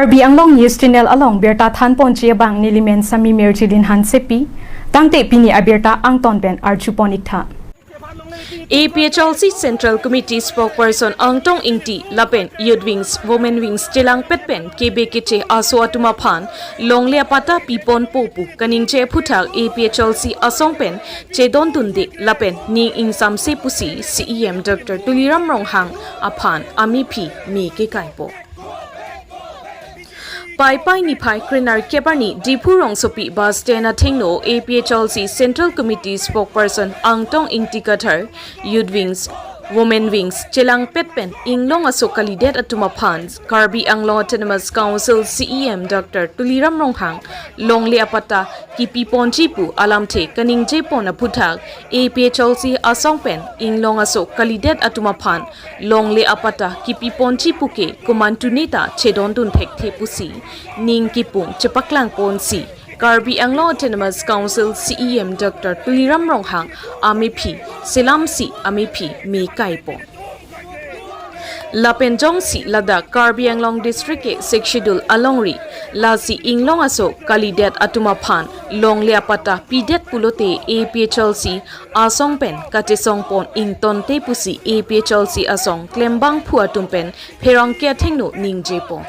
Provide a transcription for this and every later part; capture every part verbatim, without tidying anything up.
Karbi Anglong News Channel along birta thanponji abang nelimen Sami Mirjilin Hansepi, tangte pini abirta angton pen arjupon iktha. A P H L C Central Committee Spokesperson Angtong Ingti lapen Youth Wings, Women Wings chelangpet pen kebe keche aso atum aphan longle apatta piponpo pu kaningje aphuthak A P H L C asong pen chedondunde lapen ning ingsamse pusi C E M Doctor Tuliram Ronghang aphan amephi me kekaipo. Paipai niphai krenerkep arni Diphu Rongsopi bus stand athengno A P H L C Central Committee Spokesperson Angtong Ingti Kathar, Youth Wings, Women Wings chelangpet pen inglong aso kalidet atum aphan Karbi Anglong Autonomous Council C E M Doctor Tuliram Ronghang longle apatta kipiponji pu alamthe kaningjepon aphuthak A P H L C asong pen inglong aso kalidet atum aphan longle apatta kipiponji puke komantu neta chedondun thekthe pusi ning kipung chepaklangponsi Karbi Anglong Autonomous Council C E M Doctor Tuliram Ronghang amephi selamsi amephi me kaipon. Lapen jongsi ladak Karbi Anglong District ke Sixth Schedule alongri lasi inglong aso kalidet atum aphan longle apatta pidet pulote A P H L C asong pen kachesongpon ingtonte pusi A P H L C asong klembangphu atum pen pherangke athengno ningjepon.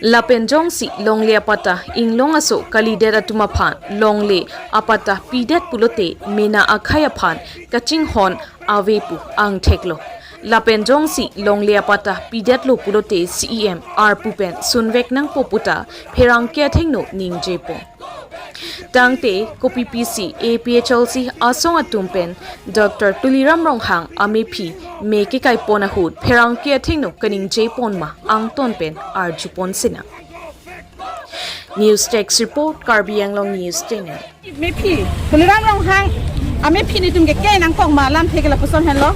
Lapen jongsi longle apatta inglong aso kalidet atum aphan longle apatta pidet pulote mena akhei aphan kachinghon ave pu angtheklo. Lapen jongsi longle apatta pidetlo pulote C E M arpu pen sunvek nangpo puta pherangke athengno ningjepon. Tangte kopi pisi A P H L C asong atum pen Doctor Tuliram Ronghang amephi me kekaipon ahut pherangke athengno kaningjepon ma angton pen arjupon sinang. News Desk Report, Karbi Anglong News Channel. Mephi, Tuliram Ronghang amephi nelitum ke kenangkok ma alamthe ke lapuson henlo.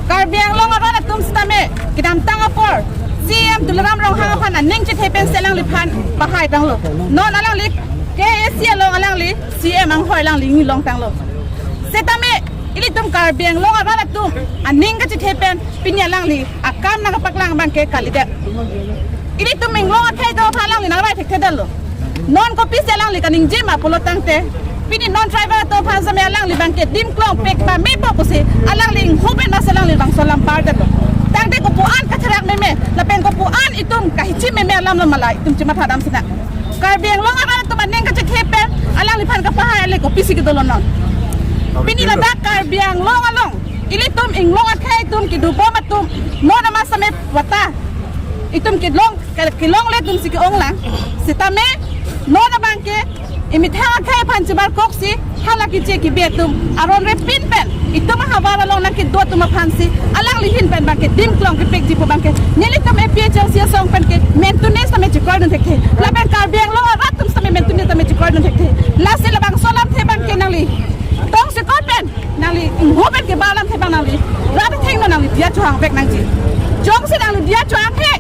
Karbi Anglong arat atum sitame kedamtang apor C E M Tuliram Ronghang aphan aning chethe pensi alangliphan pahaitanglo. Non alangli K A A C along alangli C E M anghoi alangli ngi longtanglo. Sitame ilitum Karbi Anglong arat atum aning kachethe pen pini alangli akam nangkapaklang abangke kalidet. Ilitum inglong akhei atum aphan alangli nangrai thekthedetlo. Non kopisi alangli kaningje ma pulo tangte, pini non tribal atum aphan sitame alangli abangke dim klong pek pamepo pusi alangli ingho pen masi alangli bangso alam pardetlo. Tangte kopu-an kacherak meme lapen kopu-an itum kahichi meme alam lo ma la itum chematha dam sinang. Karbi Anglong arat atum aning kachethe pen alangliphan kapahai le kopisi kedolo non. Pini ladak Karbi Anglong along ilitum inglong akhei atum kedobom atum non ama sitame patta itum kelong, kelongle atumsi ke-onglang. Sitame non abangke emethang akhei aphan chebarkoksi hala keche kebe atum aron repin pen itum ahavar along nangkedo atum aphansi alangli ahin pen abangke dim klong kepekji pu abangke nelitum A P H L C asong pen ke mentune sitame chekroidun thekthe. Lapen Karbi Anglong arat atum sitame mentune sitame chekroidun thekthe. Lasi labangso alamthe abangke nangli tongsekot pen nangli ingho pen keba alamthe abang nangli rat athengno nangli diya chohang vek nangji. Jongsi nangli diya chohanghe,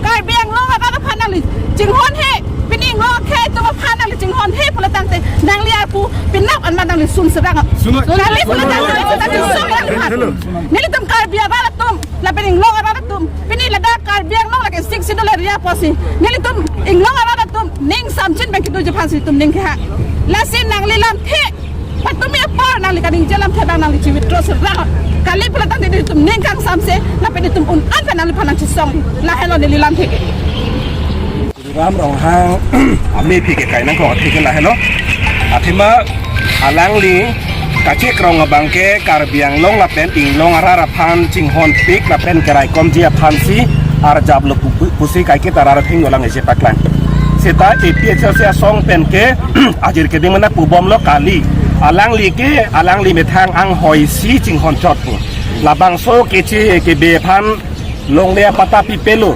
Karbi Anglong arat aphan nangli chinghonhe, pini inglong akhei atum aphan nangli chinghonhe pulo tangte nangli arpu penap anma nangli sun serang. Sun. Kali pulo tangte nangli sun serang. Nelitum Karbi arat atum lapen inglong arat atum pini ladak Karbi Anglong lake Sixth Schedule area pusi nelitum inglong arat atum ning samchin abang kedoji aphansi itum ning kehang. Lasi nangli lamthe patumi apor nangli kaningje alamthe abang nangli chi-withdraw serang. Kali pulo tangte itum ning kangsamse lapen itum un-an pen nangliphan nangchesong. Lahelo neli lamthe ke. Ram Ronghang amephi kekai nangkok athe ke lahelo. Athema alangli kachekrong abangke Karbi Anglong lapen inglong arat aphan chinghonpik lapen keraikomji aphansi arjaplo pu-, pusi kaiketa arat athengno alang isi paklang. Seta A P H L C asong pen ke ajir keding mena pubomlo kali. Alangli ke alangli methang anghoisi chinghon chot pu. Labangso keche kebe aphan longle apatta pipelo.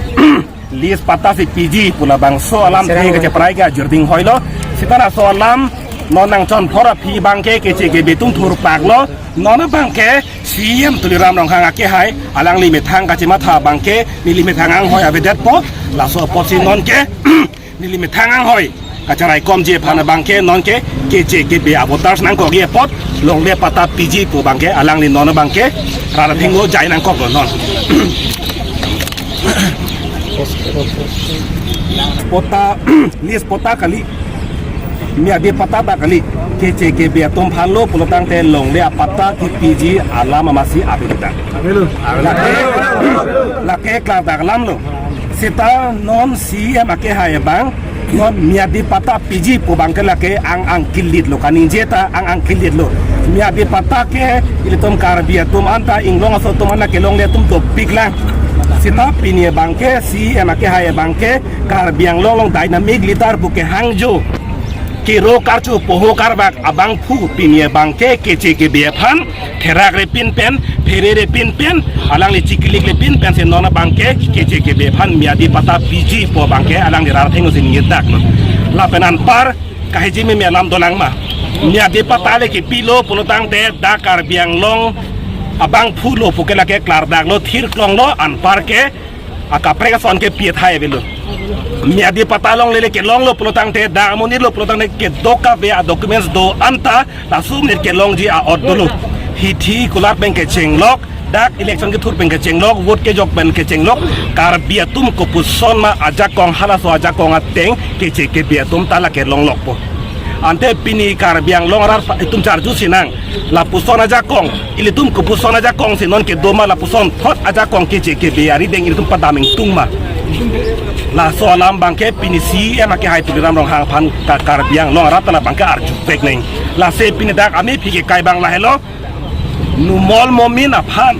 Lease patta si piji pu labangso alamthe kacheprai ke ajir ding hoilo. Seta laso alam non nangchonphor aphi abangke keche kebe atum thurpaklo. Non abangke C E M Tuliram Ronghang akehai alangli methang kachematha abangke neli methang anghoi avedetpo. Laso apotsi nonke neli methang anghoi kacheraikomji aphan abangke nonke keche kebe avoters nangkokji apot longle apatta piji pu abangke alangli non abangke rat athengno jai nangkoklo non. Patta, lease patta kali, Miyadi patta ta kali, K C K B atum aphan lo pulotangte longle apatta kepiji alam amatsi ave ta. Lake, lake klardak alam lo. Seta non C E M akehai abang, non Miyadi patta piji pu abangke lake ang ang kilit lo, kaningje ta ang ang kilit lo. Miyadi patta ke ilitum Karbi atum anta, Inglong aso atum anta kelongle atum dopik lang. Seta pini abangke C E M akehai abangke Karbi Anglong along dynamic leader pu kehangjo, kero karcho poho karbak abangphu pini abangke K C K B aphan therak repin pen, phere repin pen, alangli chikilik repin pensi non abangke K C K B aphan Miyadi patta piji pu abangke alangli rat athengno si ningjedak lo. Lapen anpar kahiji meme alam dolang ma. Miyadi patta le kepilo pulotangte dak Karbi Anglong abangphu lo puke lake klardak lo, thirklong lo, anpar ke akaprek ason ke piet hai avelo. Miyadi patta longle le kelong lo pulotangte, dak amonit lo pulotangte kedok kave a documents do anta, laso amonit kelongji a-ot dolo. Hithi kulat pen kechenglok, dak election kethur pen kechenglok, vote kejok pen kechenglok, Karbi atum kopuson ma ajakong, halaso ajakong ateng K C K B atum ta lake longlokpo. Ante pini Karbi Anglong arat itum charju sinang, lapuson ajakong, ilitum kopuson ajakong si non kedo ma, lapuson thot ajakong K C K B arideng ilitum padam ingtung ma. Laso alam abangke pini C E M akehai Tuliram Ronghang aphan ka Karbi Anglong arat ta labangke arjuvek nang. Lasi pini dak amephi kekai abang lahelo, Numal Momin aphan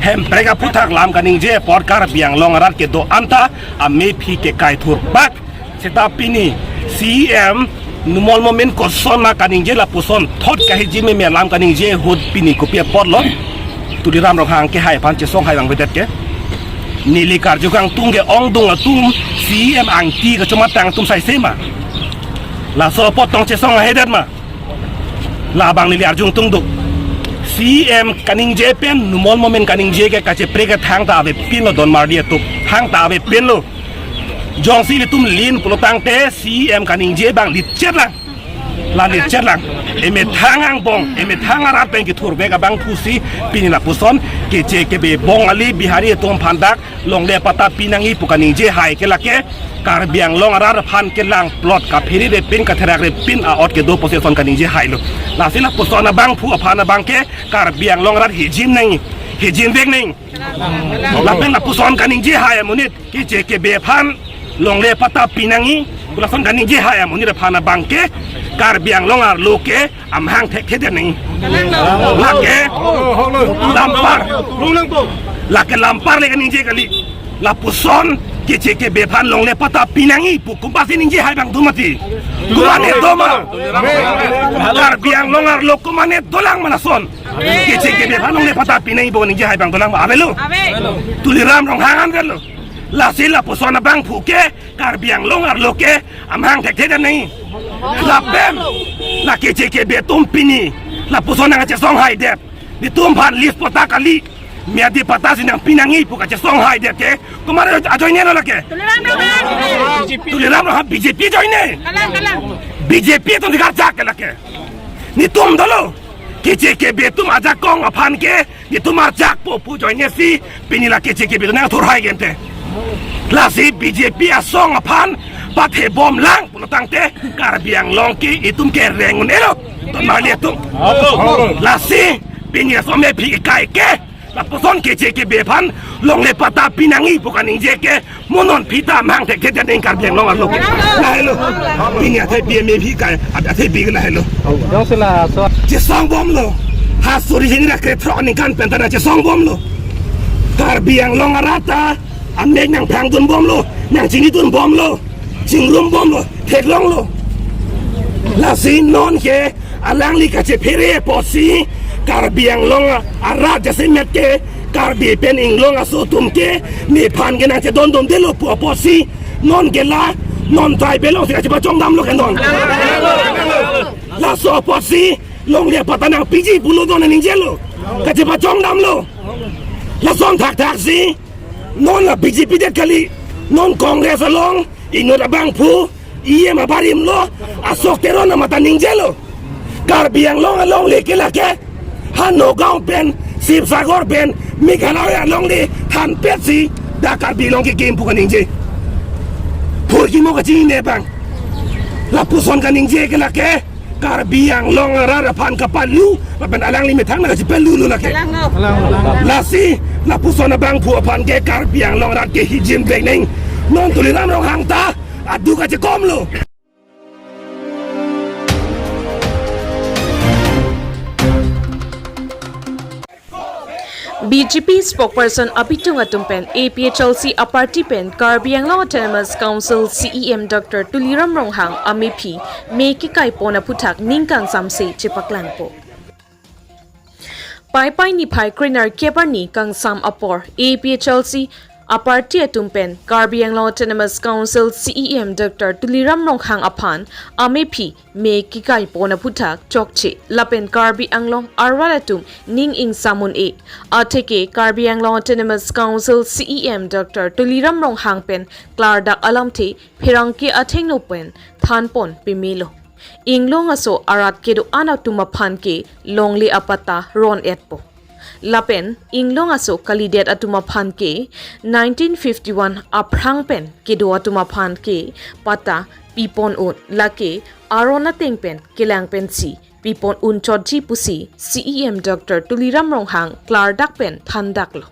Hemprek aphuthak lam kaningje apot Karbi Anglong arat kedo anta amephi kekai thurpak. Seta pini C E M Numal Momin koson ma kaningje, lapuson thot kahiji meme alam kaningje ahut pini kopi apot lo Tuliram Ronghang akehai aphan chesong hai abang bedet ke. Neli karju kangtung ke ongdung atum C E M angti kachomatang atum saise ma. Laso apot tong chesong haidet ma. Labang neli arjung tungduk. C E M kaningje pen Numal Momin kaningje ke kacheprek ke thangta avepin lo, don marli atum. Thangta avepin lo. Jongsi ilitum lin pulotangte C E M kaningje abang litchet lang. La litchet lang. Emethang angbong, emethang arat pen kethurvek abangphu si pini lapuson K C K B Bongali Bihari atum aphan dak longle patta pinangji pu kaningje hai ke lake Karbi Anglong arat aphan kelang plot kaphere repin katherak repin a-ot kedo possession kaningje hai lo. Lasi lapuson abangphu aphan abangke Karbi Anglong arat hijin nang, hijinvek nang. Lapen lapuson kaningje hai amonit K C K B aphan longle patta pinangji, lason kaningje hai amonit aphan abangke Karbi Anglong arlo ke amahang thekthedet nang. Lake lampar, lake lampar le kaningje kali. Lapuson K C K B aphan longle patta pinangji pu komatsi ningje hai abang do mati? Komatne do ma? Karbi Anglong arlo komatne dolang ma lason? K C K B aphan longle patta pinangji pu ningje hai abang dolang ma? Avelo. Tuliram Ronghang an avelo. Lasi lapuson abangphu ke Karbi Anglong arlo ke amahang thekthedet nang. Lapen la K C K B atum pini lapuson nangkachesong haidet, netum aphan lease patta kali, Miyadi patta si nangpinangji pu kachesong haidet ke komat ajoine lo lake? Tuliram Ronghang. Tuliram Ronghang B J P ajoine. Kalang, kalang. B J P atum dikar jak ke lake. Netum dolo, K C K B atum ajakong aphan ke netum arjakpo pu ajoine si pini la K C K B atum nangthur hai gente. Lasi B J P asong aphan pathebom lang pulotangte Karbi Anglong ke itum kereng un-elo, don marli atum. Lasi pini aso amephi kekai ke lapuson K C K B aphan longle patta pinangji pu kaningje ke mo non pita amahang thekthedet nang Karbi Anglong arlo ke. Lahelo. Pini athai pi amephi kai, athai pi ke lahelo. Jongsi laso chesong bomlo. Ha suri hini ra krethrok aningkan pen ta nangchesong bomlo. Karbi Anglong arat ta amek nangphrang dun bomlo, nangchini dun bomlo, chingrum bomlo, theklonglo. Lasi non ke alangli kachephere apotsi Karbi Anglong arat jasemet ke Karbi pen Inglong aso atum ke nephan ke nangchedondundelo pu apotsi non ke la non tribal alongsi kachepachongdamlo ke non. Laso apotsi longle patta nangpiji pulo don aningjelo, kachepachongdamlo. Lason thakthak si non la B J P det kali, non Congress along inut abangphu, E M abarim lo, Ashok Teron amat ta ningjelo. Karbi Anglong alongle ke lake ha Nagaon pen, Sibsagar pen, Meghalaya alongle thanpet si ta Karbi Anglong ke game pu kaningje. Phurkimo kachini ne bang. Lapuson kaningje ke lake Karbi Anglong arat aphan kapalu lapen alangli methang na kachipalu lo lake. Lasi lapuson abangphu aphan ke Karbi Anglong arat ke hijim beng neng. Non Tuliram Ronghang ta adu kachikomlo. B J P spokesperson abitung atum pen A P H L C aparty pen Karbi Anglong Autonomous Council C E M Doctor Tuliram Ronghang amephi me kekai pon aphuthak ning kangsamse chepaklangpo. Paipai niphai krenerkep arni kangsam apor A P H L C aparty atum pen Karbi Anglong Autonomous Council C E M Doctor Tuliram Ronghang aphan amephi me kekai pon aphuthak chokche lapen Karbi Anglong arat atum ning ingsam un-e. Atheke Karbi Anglong Autonomous Council C E M Doctor Tuliram Ronghang pen klardak alamthe pherangke athengno pen thanpon pemelo. Inglong aso arat kedo-an atum aphan ke longle apatta ron-etpo. Lapen inglong aso kalidet atum aphan ke nineteen fifty-one aphrang pen kedo atum aphan ke patta pipon un, lake aron ateng pen kelang pensi pipon un chotji pusi C E M Doctor Tuliram Ronghang klardak pen thandaklo.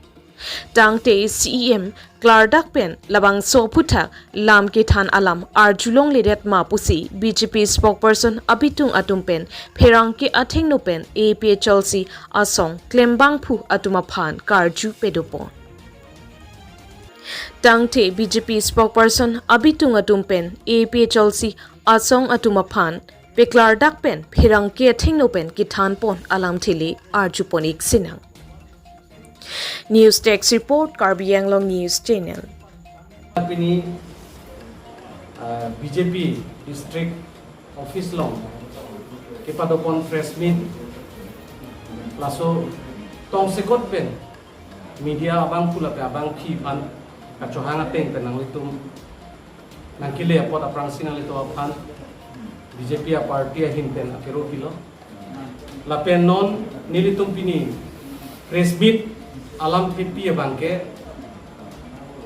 Tangte C E M klardak pen labangso aphuthak lam kethan alam arjulongledet ma pusi B J P spokesperson abitung atum pen pherangke athengno pen A P H L C asong klembangphu atum aphan karju pedopon. Tangte B J P spokesperson abitung atum pen A P H L C asong atum aphan peklardak pen pherangke athengno pen kethanpon alamthe le arjupon-ik sinang. News Desk Report, Karbi Anglong News Channel. Pini, ah, B J P District Office along kepadopon press meet, laso tongsekot pen media abangphu lapen abangphi aphan kachohang ateng pen nanglitum nangkele apot aphrangsi nanglitum aphan B J P aparty ahin pen akero pilo. Lapen non nelitum pini press meet alamthepi abangke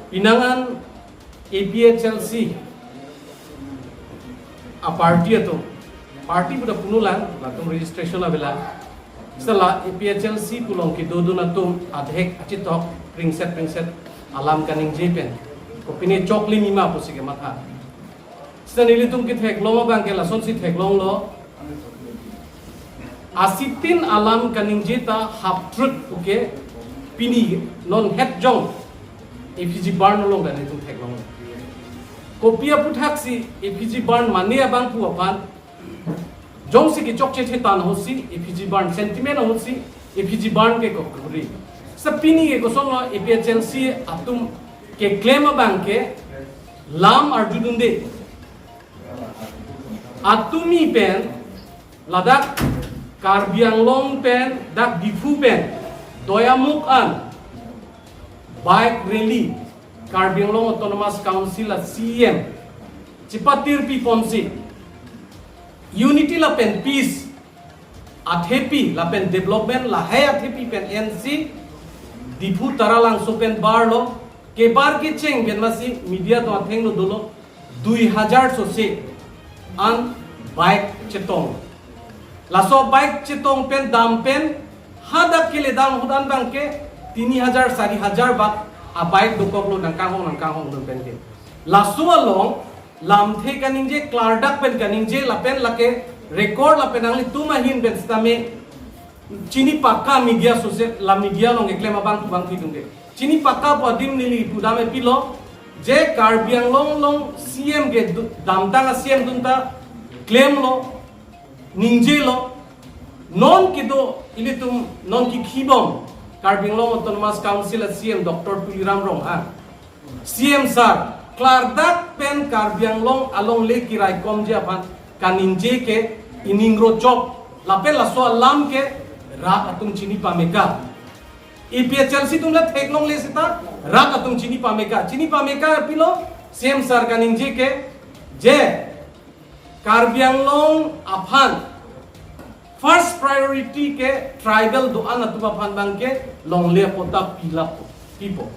pinangan A P H L C aparty atum, party pu ta punulang, latum registration avelang. Seta la A P H L C pu along kedodun atum adhek achitok pringset pringset alam kaningje pen kopine chokle mima pusi kematha. Seta nelitum ketheklong abangke lasonsi theklonglo. Asitin alam kaningje ta half truth puke pini non het jong effigy burn along ta nelitum theklonglo. Kopi aphuthaksi effigy burn mane abangphu aphan jongsi kechokche thetan ahutsi effigy burn sentiment ahutsi effigy burn ke kokori. Seta pini ke kosonlo A P H L C atum keklem abangke lam arjudunde. Atumi pen ladak Karbi Anglong pen dak Diphu pen Doyamukh an bike rally Karbi Anglong Autonomous Council a C E M chipatir piponsi unity lapen peace athepi lapen development lahai athepi pen ensi Diphu Taralangso pen barlo, kebar kecheng pen masi media atum athengno dolo dui hajar sose an bike chetong. Laso bike chetong pen dam pen hadak keledam ahut an abangke tini hajar sari hajar bak abike dokoklo nangkanghong nangkanghong dun pen ke. Laso along lamthe kaningje klardak pen kaningje lapen lake record lapen nanglitum ahin pen sitame chini paka media social la media along keklem abang bang thidung ke. Chini paka pu adim neli pudam epilo je Karbi Anglong along C M ke du- damtang a C M dunta klemlo ningjelo non kedo ilitum non kikhibom Karbi Anglong Autonomous Council a C M Doctor Tuliram Ronghang. C M sir, klardak pen Karbi Anglong alongle kiraikomji aphan kaningje ke ining rochop lapen laso alam ke rat atum chini pameka. A P H L C atum le theklongle seta rat atum chini pameka. Chini pameka pilo C M sir kaningje ke je Karbi Anglong aphan first priority ke tribal do-an atum aphan abangke longle patta pilap pipo.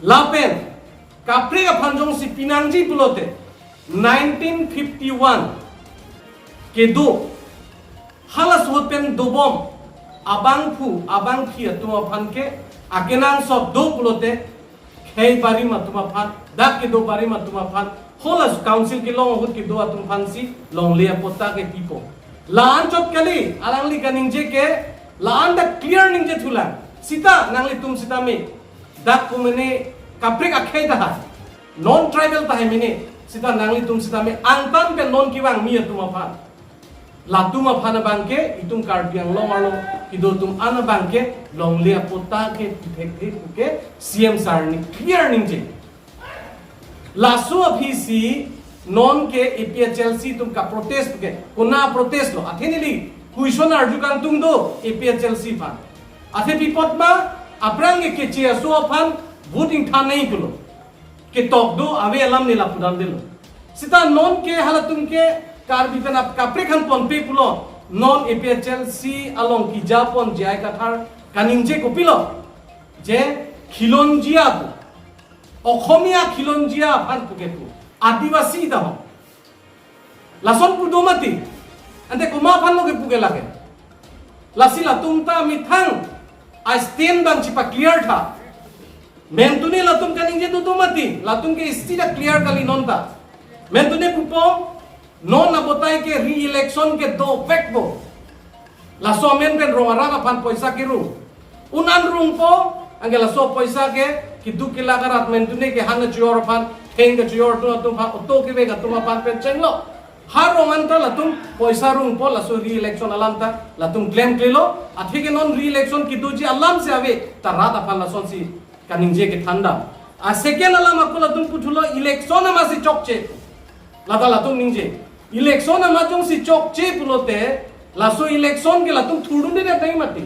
Lapen kaprek aphan jongsi pinangji pulote, nineteen fifty-one kedo, hala ahut pen dobom abangphu abangphi atum aphan ke akenangsot do pulote, khei barim atum aphan, dak kedo barim atum aphan, hala council kelong ahut kedo atum aphansi longle apatta ke pipo. La-anchot kali, alangli kaningje ke, la-an dak clear ningje thulang. Sita nanglitum sitame, dak kumene kaprek akhei tahai, non tribal tahai mene, sita nanglitum sitame angtan pen non kevangmi atum aphan, latum aphan abangke itum Karbi Anglong arlo kedo atum an abangke longle apatta ke pithekthe puke C M sir ni clear ningje. Laso aphisi non ke A P H L C atum kaprotest puke, kona protest lo, athe neli question arju kangtung do A P H L C aphan. Athe pi apot ma, aphrang ke keche aso aphan vote ingthan nangji pulo. Ketok do ave alam ne lapu damdelo. Sita non ke halatum ke Karbi pen ap kaprek aphan ponpe pulo. Non A P H L C along kejapon J I Kathar kaningje kopilo, je khilonjia pu, Okhomia khilonjia aphan puke pu, Adivasi ta ho. Lason pu do mati. Ante komat aphan lo kepu ke lake? Lasi latum ta methang a-stand abang chepa-clear tha. Mentune latum kaningje do do mati. Latum ke isi ta clear kali non ta. Mentune pupo, non abotai ke re-election ke dovekpo. Laso amen pen rong arat aphan poisa kerung. Un-an rungpo, anke laso poisa ke keduk kelak arat mentune ke han kachojor aphan, theng kachojor atum atum aphan, auto kevek atum aphan pen chenglo. Ha rong anta latum poisa rungpo, laso re-election alam ta latum klemklelo, athe ke non re-election kedoji alam si ave, ta rat aphan lasonsi kaningje kethandam. A second alam ako latum puthulo election amatsi chokche. Lata latum ningje. Election amat jongsi chokche pulote, laso election ke latum thurdundedet nangji mati.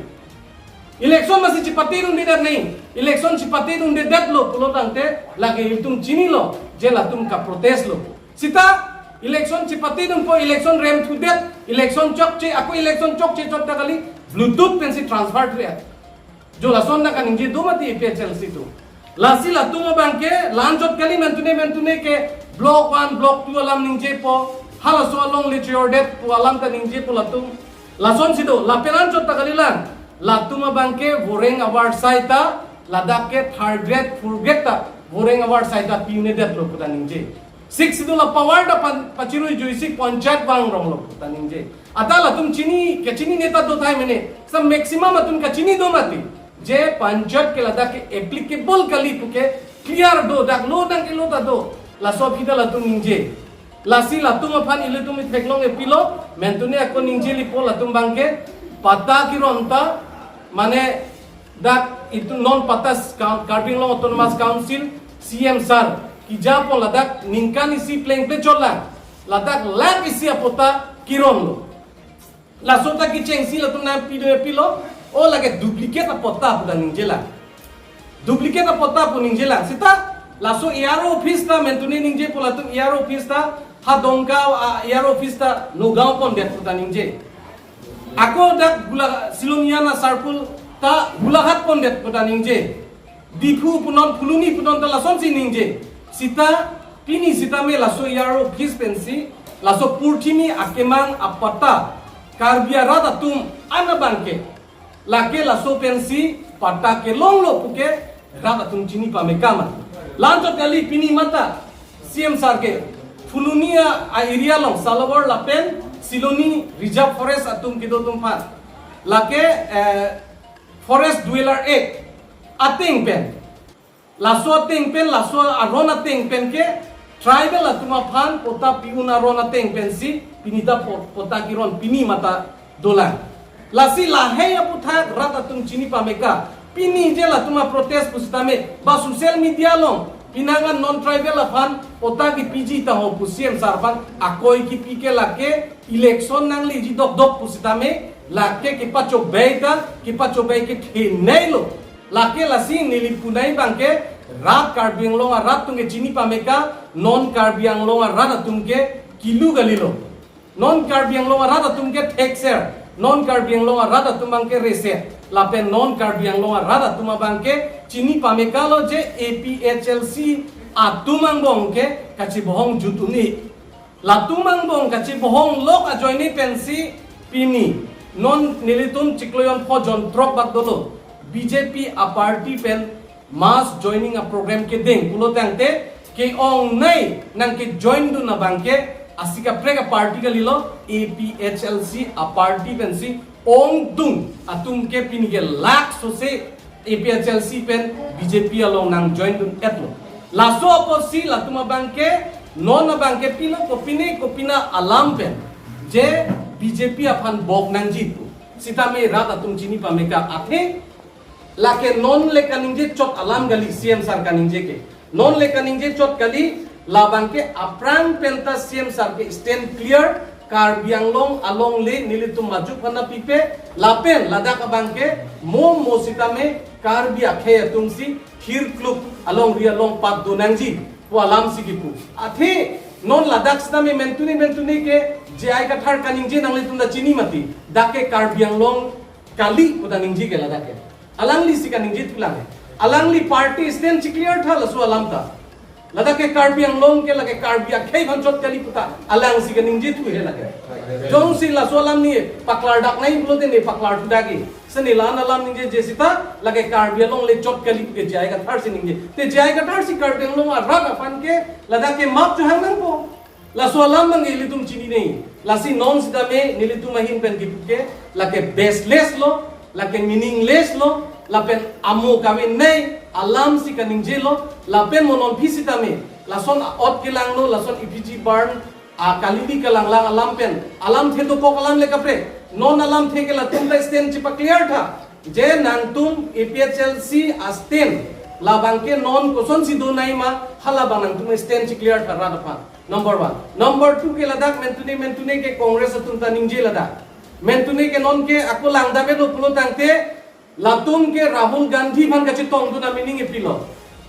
Election amatsi chepatedundedet nangji. Election chepatedundedetlo pulo tangte, lake itum chinilo, je latum kaprotest lo. Sita election chepatedunpo, election remthudet, election chokche, ako election chokche chot ta kali, Bluetooth pensi transfer thuya. Jo lason ta kaningje do mati A P H L C atum. Lasi latum abangke la-anchot kali, mentune mentune ke block one, block two alam ningjepo, halaso along le chojordet pu alam ta ningjepo latum. Lasonsi do, lapen anchot ta kalilang. Latum abangke voreng award sai ta, ladak ke third grade, fourth grade ta voreng award sai ta pi-un-edetlo pu ta ningje. Sixth Schedule a-power ta pan, pachirui juisi panchayat vang ronglo pu ta ningje. Ata latum chini, kachinine ta do tahai mene. Sa maximum atum kachini do mati, je panchayat ke ladak ke applicable kali puke clear do, dak lo dang ke lo ta do. Laso aphi ta latum ningje. Lasi latum aphan ilitum itheklong epilo, mentune ako ningjelipo, latum abangke patta keron ta, mane dak itum non patta Ka-, Karbi Anglong Autonomous Council C M sir kejapon ladak ningkan isi plengple chotlang, ladak lakh isi apatta keronlo. Laso ta kechengsi latum nangpi do epilo, o lake duplicate apatta pu ta ningjelang. Duplicate apatta pu ningjelang. Sita laso A R O office ta mentune ningjepo latum, A R O office ta ha Dongka, a, A R O office ta Nagaon pondet pu ta ningje. Ako dak Gula-, Silonijan a-circle ta Golaghat pondet pu ta ningje. Diphu punon, Phuloni punon ta lasonsi ningje. Sita pini sitame laso A R O office pensi laso purthimi akemang apatta Karbi arat atum an abangke, lake laso pensi patta kelonglo puke rat atum chini pame kama. La-anchot kali pini mata C M sir ke Phuloni a-area along Salabor lapen Siloni Reserve Forest atum kedo atum aphan, lake, eh, Forest Dweller Act ateng pen, laso ateng pen, laso aron ateng pen ke tribal atum aphan patta pi-un aron ateng pensi pini ta po-, patta keron pini mata dolang. Lasi lahei aphuthak rat atum chini pameka. Pini je latum a-protest pusitame, ba social media along pinangan non-tribal aphan patta kepiji ta ho pu C M sir aphan akoi kipi ke lake election nangleji dokdok pusitame, lake kepachobei ta, kepachobei kethenei lo. Lake lasi neli punai abangke rat Karbi Anglong arat atum ke chini pameka, non Karbi Anglong arat atum ke kilu kalilo. Non Karbi Anglong arat atum ke thekser. Non Karbi Anglong arat atum abangke rese, lapen non Karbi Anglong arat atum abangke chini pamekalo je A P H L C atum angbong ke kachibohong jut un-e. Latum angbong kachibohong lok ajoine pensi pini non nelitum chiklo jonpho jonthrok bak dolo B J P aparty pen mass joining aprogram kedeng pulo tangte ke-ongnei nangkejoin dun abangke asi kaprek aparty kalilo, A P H L C aparty pensi ongdung atum ke pini ke lak sose A P H L C pen B J P along nangjoin dun-etlo. Laso apotsi latum abangke non abangke pilo kopine kopina alam pen je B J P aphan bok nangji pu sitame rat atum chini pameka, athe lake non le kaningje chot alam kali C M sir kaningje ke. Non le kaningje chot kali, labangke aphrang penta C M sir ke stand clear, Karbi Anglong along le nelitum majok aphan pipe, lapen ladak abangke mo mo sitame Karbi akhei atumsi hirkluk alongri along pat do nangji pu alamsi kipu. Athe non ladak sitame mentune mentune ke J I Kathar kaningje nanglitum ta chini mati. Dak ke Karbi Anglong kali pu ta ningje ke ladak ke. Alanglisi kaningje thulang. Alangli party stand chiclear tha laso alam ta. Ladak ke Karbi Anglong ke lake Karbi akhei aphan chot kali pu ta alangsi kaningje thu he lake. Jongsi laso alam ni paklar dak nai pulote ne paklar thu dak ke. Seni lan alam ningje je sita lake Karbi Anglong le chot kali pu ke J I Kathar si ningje. Te J I Kathar si Karbi Anglong arat aphan ke ladak ke map chuhang nangpo. Laso alam abang ilitum chini nei. Lasi non sitame nelitum ahin pen kipu ke lake baseless lo, lake meaningless lo, lapen amo kave nei alamsi kaningje lo, lapen mo non phi sitame lason a-ot kelang lo, lason effigy burn, a kalili kalanglang alam pen alam thedokok alam le kaprek. Non alamthe ke latum ta stand chipaclear tha. Je nangtum A P H L C a-stand labangke non kosonsi do nai ma, halabang nangtum stand chiclear tha rat aphan. Number one. Number two ke ladak mentune mentune ke Congress atum ta ningje ladak. Mentune ke non ke ako langdam-etlo pulo tangte latum ke Rahul Gandhi aphan kachetong dun a-meaning epilo.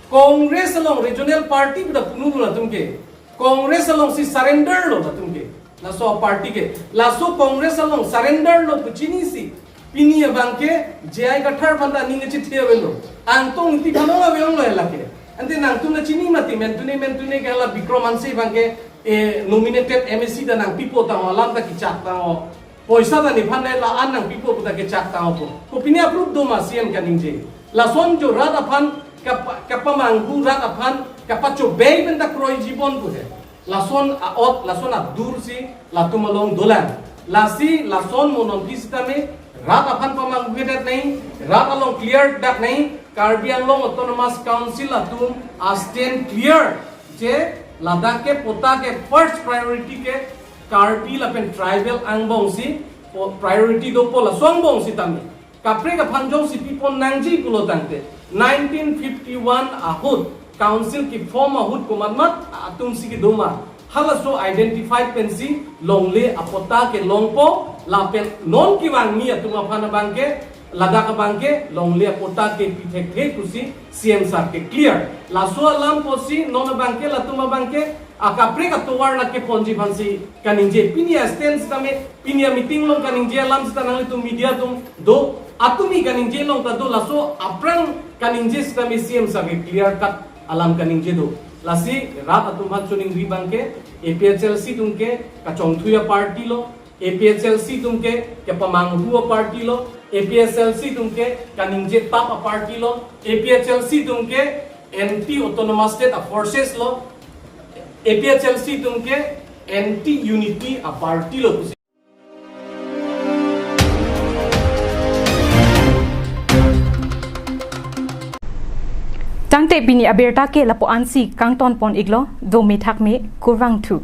Congress along regional party pu ta punu lo latum ke. Congress alongsi surrender lo latum ke. Laso party ke. Laso Congress along surrender lo pu chinisi pini abangke J I Kathar aphan ta aning kachethe avelo. Angtong Ingti aphan ong ave ong lo lake. Ante nangtum ta chini mati mentune mentune ke hala Bikram Hanse abangke, eh, nominated M A C ta nangpipo tangho, alam ta kechak tangho. Poisa ta nephan dai la-an nangpipo pu ta kechak tangho pu. Kopine approve do ma C M kaningje. Lason jo rat aphan kapa-, kapamanghu, rat aphan kapachobei pen ta kroiji bon pu he. Lason a-ot, lason adur si latum along dolang. Lasi lason mo non phi sitame rat aphan pamanghuvedet nai, rat along clear dak nai, Karbi Anglong Autonomous Council atum a-stand clear. Je ladak ke patta ke first priority ke Karbi lapen tribal angbong si po-, priority dopo, laso angbong sitame kaprek aphan jongsi pipon nangji pulo tangte nineteen fifty-one ahut council keform ahut komatmat atumsi kedo ma, halaso identify pensi longle apatta ke longpo, lapen non kevangmi atum aphan abangke ladak abangke longle apatta kepi thekthe pusi C M sir ke clear. Laso alam pusi non abangke latum abangke akaprek atovar nat keponji aphansi kaningje. Pini a-stand sitame, pini a-meeting along kaningje alam sita nanglitum media atum do, atumi kaningje along ta do, laso aphrang kaningje sitame C M sir ke clear cut alam kaningje do. Lasi rat atum aphan choningri abangke A P H L C atum ke kachongthui a-party lo, A P H L C atum ke kepamanghu a-party lo, A P H L C atum ke kaningje tap a-party lo, A P H L C atum ke anti autonomous state a-forces lo, A P H L C atum ke anti unity a-party lo. Tangte pini abirta ke lapu-ansi kangton pon iklo, do methak me, kurvangthu.